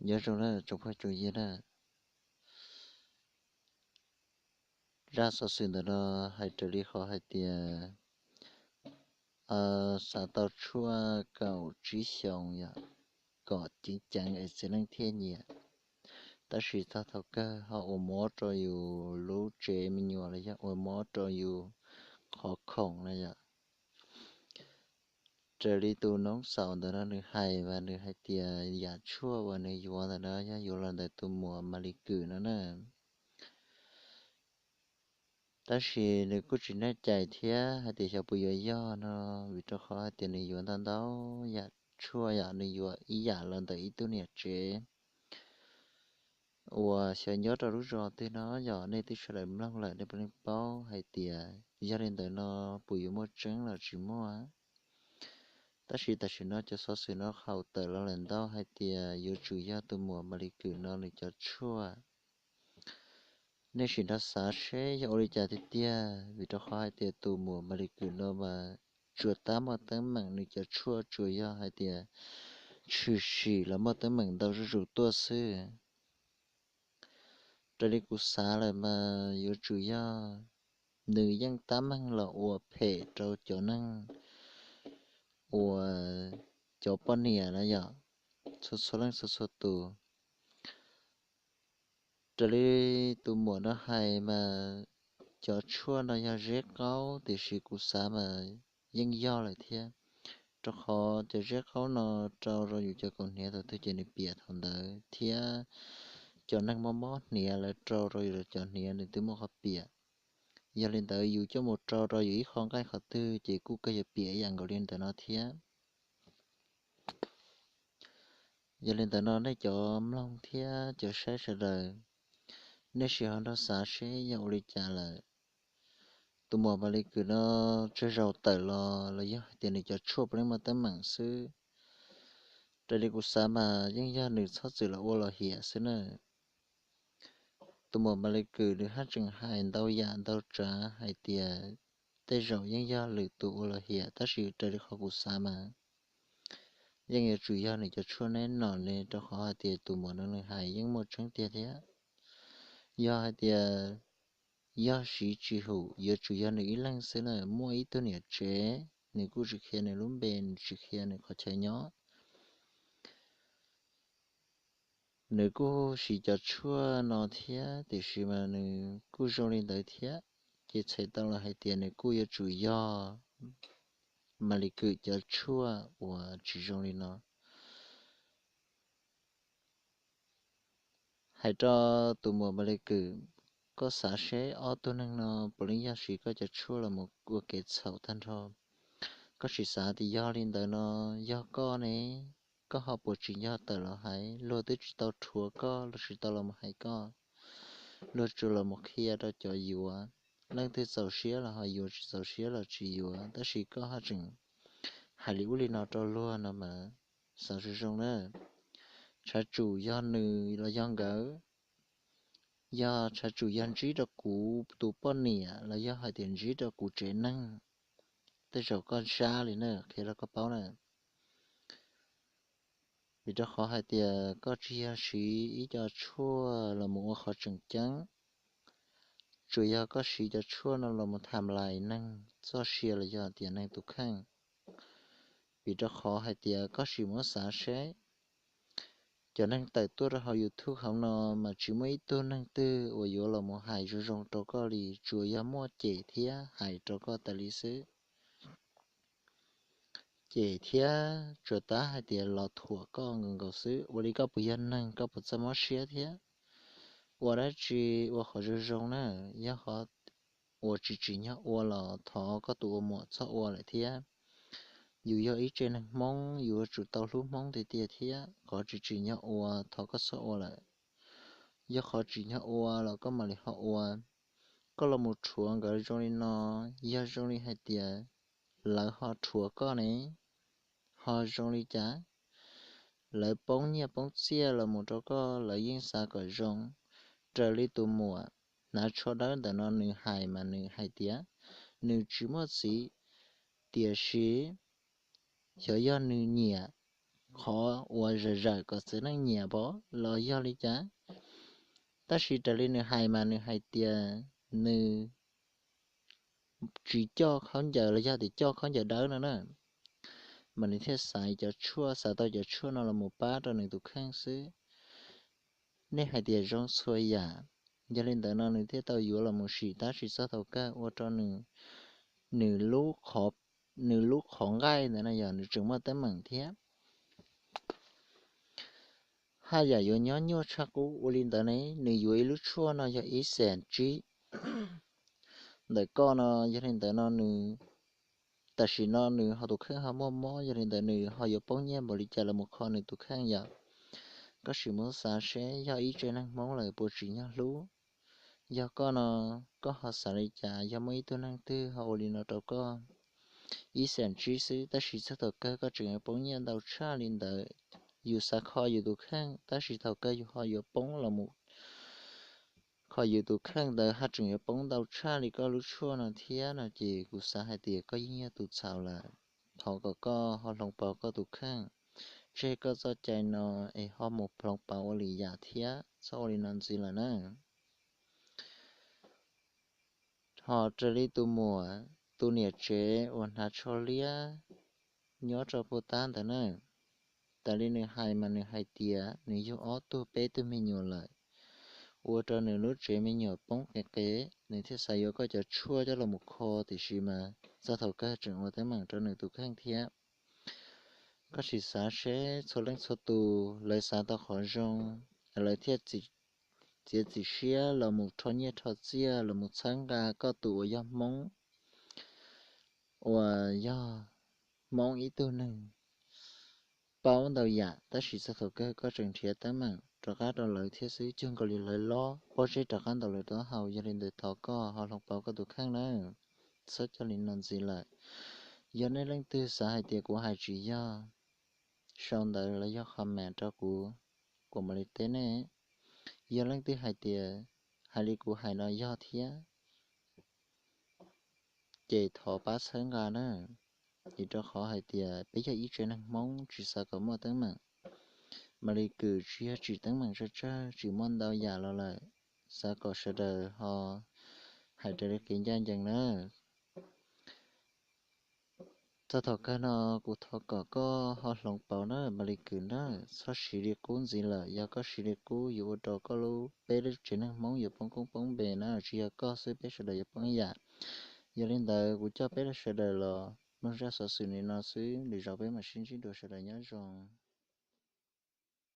Nyob zoo na tsoom phooj tsoom ywg na, zaj xov xwm ntawm no hais raws li qhov hais tias xav tau tshuaj kaum tsib xyoos yom, kom ceev ceev es txiv neej thiaj nyiam. Tab sis txog thaum kawg ho ua mob rau yus lub tsev me nyuam los yog ua mob rau yus qhov khoom na yom. Raws li tus noob xaus ntawm no nws hais mas nws hais tias yam tshuaj uas nws yuav ntawm no yog yuav los ntawm tus muam Malis Kwm no na. Tab sis nws kuj tsis neej cai thiab hais tias xyov puas yuav yog no, vim rau qhov hais tias nws yuav ntau ntau yam tshuaj yom, nws yuav ib yam los ntawm ib tug niam tsev uas xyov nyob rau lub zos twg no yom, nej twb sawv daws mloog lawm nej puav leej paub hais tias yog li ntawd no puas yuav muaj tseeb los tsis muaj. Tab sis tam sim no cov xov xwm no haus tawm los lawm ntau hais tias yuav tsum yog tus muam Malis Kwm no nws cov tshuaj. Nej sim nrog xav seb yog ua li cas tiag tiag, vim rau qhov hais tias tus muam Malis Kwm no mas tsuas tab muaj teeb meem nws cov tshuaj tsuas yog hais tias tshwm sim los muaj teeb meem ntau zuj zus tuaj xwb. Raws li kuv xav lawm mas yuav tsum yog nws yeej tab meeg los ua phem rau cov neeg uas cov poj niam na yom, txhua txhua leej txhua txhua tus. Raws li tus muam no hais mas cov tshuaj no yog zeb qaub, tiam sis kuv xav mas yeej yog lawm thiab, rau qhov cov zeb qaub no rau rau yus cov kaus hniav thaum twg ces nws piam thaum ntawd, thiab cov neeg mob mob hniav lawv rau rau yus cov hniav nws twb muaj qhov piam. Yog li ntawd yus coj mus rau rau yus ib qho nqaij qhov twg ces kuj kawg yuav piam ib yam nkaus li ntawm no thiab. Yog li ntawd no nej cov mloog thiab cov saib sawv daws, nej sim ho nrog xav seb yog ua li cas lawm. Tus muam Malis Kwm no tsawg zaus tawm los los yog hais tias nws cov tshuaj puav leej muaj teeb meem xwb. Raws li kuv xav mas yeej yog nws txhob txwm los ua los hiam xwb na. Tus muam Malis Kwm nws haj tseem hais ntau yam ntau tsav hais tias tej zaum yeej yog lwm tus ua los hiam, tab sis raws li qhov kuv xav mas yeej yuav tsum yog nws cov tshuaj neb no ne, rau qhov hais tias tus muam no nws hais yeej muaj tseeb tiag thiab. Yog hais tias yog siv tsis hum yuav tsum yog nws ib leeg xwb na, muaj ib tug niam tsev nws kuj tsis qhia nws lub npe, nws tsis qhia nws qhov chaw nyob. Nws kuj siv cov tshuaj no thiab, tiam sis mas nws kuj zoo li ntawd thiab, ces txhais tau los hais tias nws kuj yuav tsum yog Malis Kwm cov tshuaj uas tsis zoo li no. Hais rau tus muam Malis Kwm, koj xav seb ob tug neeg no puav leej yog siv koj cov tshuaj los mus ua kev txhaum tag nrho. Koj sim xav tias yog li ntawd no, yog koj ne, koj ho puas tsim nyog tawm los hais? Luag twb tsis tau rhuav koj, luag tsis tau los mus hais koj, luag tsuas los mus qhia rau cov yuav. Leej twg txaus siab los ho yuav, tsis txaus siab los tsis yuav, tab sis koj ho tseem hais li ub li no rau luag no mas xav zoo zoo na. Tshav tsum yog nws los yog nkawd, yog tshav tsum yog ntsib rau kuv tus poj niam los yog hais tias ntsib rau kuv tsev neeg, tej zaum koj sab li na, qhia rau koj paub na. Vim rau qhov hais tias koj tsis yog siv ib co tshuaj los mus ua qhov tseem ceeb, tsuas yog koj siv cov tshuaj no los mus tham lais neeg txoj sia los yog tias neeg tus kheej. Vim rau qhov hais tias koj sim muab xav seb, cov neeg tawm tuaj rau hauv YouTube hauv no mas tsis muaj ib tug neeg twg uas yuav los mus hais zoo zoo rau koj li, tsuas yog muaj cem thiab hais rau koj tas li xwb. Cem thiab tsuas tab hais tias los thuam koj nkaus nkaus xwb, ua li koj puas yog neeg, koj puas txawj mob siab thiab? Ua dab tsi ua qhov zoo zoo na, yog qhov uas tsis tsim nyog ua los thov koj tus ua muam txhob ua lawm thiab. Yus yog ib tsev neeg Hmoob, yus yuav tsum tau hlub Hmoob tiag tiag thiab, qhov tsis tsim nyog ua thov koj txhob ua lawm. Yog qhov tsim nyog ua los koj mam li ho ua. Koj los mus rhuav nkawd zoo li no, yog zoo li hais tias lawv ho rhuav koj ne, ho zoo li cas? Lawv poob nyiaj poob txiaj los mus rau koj, lawv yeej xav kom zoo. Raws li tus muam hnav tsho dawb ntawm no nws hais mas nws hais tias nws tsis muaj txiv, tiam sis xyov yog nws nyiam qhov uas zawm zawm kom txiv neej nyiam pov los yog li cas. Tab sis raws li nws hais mas nws hais tias nws tsis coj khaub ncaws los yog tias coj khaub ncaws dawb no na, mas nws thiaj xaiv cov tshuaj, xav tau cov tshuaj no los mus pab rau nws tus kheej xwb. Nej hais tias zoo txhua yam, yog li ntawd no nws thiaj tau yuav los mus sim tab sis txog thaum kawg ua rau nws, nws lub qhov, nws lub qhov nqaij ntawd no yog nws tseem muaj teeb meem thiab. Haj yam yuav nyob nyuaj tshaj qub ua li ntawd ne, nws yuav ib lub tshuaj no yog ib xees tsib ntawm koj no, yog li ntawd no nws, tam sim no nws ho tus kheej ho muaj mob, yog li ntawd nws ho yuav poob nyiaj npaum li cas los mus kho nws tus kheej yom. Koj sim muab xav seb yog ib tsev neeg Hmoob lawm puas tsim nyog hlub? Yog koj no, koj ho xav li cas yog muaj ib tug neeg twg ho ua li no rau koj? Ib xees tsib xwb tab sis txog thaum kawg koj tseem yuav poob nyiaj ntau tshaj li ntawd. Yus xav kho yus tus kheej tab sis thaum kawg yus ho yuav poob los mus kho yus tus kheej ntawd haj tseem yuav poob ntau tshaj li koj lub tshuaj no thiab no ces kuv xav hais tias koj yeej yog tus txhaum lawm. Thov kom koj ho hloov pauv koj tus kheej, tseg koj txoj cai no es ho mus hloov pauv ua lwm yam thiab, txhob ua li no ntxiv lawm na. Ho raws li tus muam, tus niam tsev uas hnav tsho liab nyob rau puag ta ntawd na, tas li nws hais mas nws hais tias nws yug ob tug peb tug me nyuam lawm, ua rau nws lub tsev me nyuam poob qev qev, nws thiaj xav yuav koj cov tshuaj coj los mus kho tiam sis mas txog thaum kawg tseem ua teeb meem rau nws tus kheej thiab. Koj sim xav seb txhua leej txhua tus lawv xav tau qhov zoo, lawv thiaj txiav txim siab los mus rho nyiaj rho txiaj los mus txhawb nqa koj tus uas yog Hmoob, uas yog Hmoob ib tug neeg paub ntau yam tab sis txog thaum kawg koj tseem nrhiav teeb meem rov qab rau lawv thiab xwb, cuag nkaus li lawv lob pob zeb rov qab ntaus lawv taub hau. Yog li ntawd thov koj ho hloov pauv koj tus kheej nawb, txhob coj li no ntxiv lawm. Yog nej leej twg xav hais tias kuv hais tsis yog, sau ntawv los yog comment rau kuv, kuv mam li teb nej. Yog leej twg hais tias hais li kuv hais no yog thiab, ces thov pab txhawb nqa na, vim rau qhov hais tias peb yog ib tsev neeg Hmoob tsis xav kom muaj teeb meem. Mam li Kws tsis yog tsim teeb meem tsawg tsawg, tsis muaj ntau yam los lawm, xav kom sawv daws ho hais raws li kev ncaj ncees na. Txog thaum kawg no kuv thov kom koj ho hloov pauv na Mam li Kws na, txhob siv li qub ntxiv lawm, yog koj siv li qub yuav ua rau koj lub, peb lub tsev neeg Hmoob yuav poob koob poob npe na, tsis yog koj xwb peb sawv daws yuav poob yam. Yog li ntawd kuv coj peb sawv daws los mloog zaj xov xwm li no xwb, lwm zaus peb mam sib ntsib dua, sawv daws nyob zoo.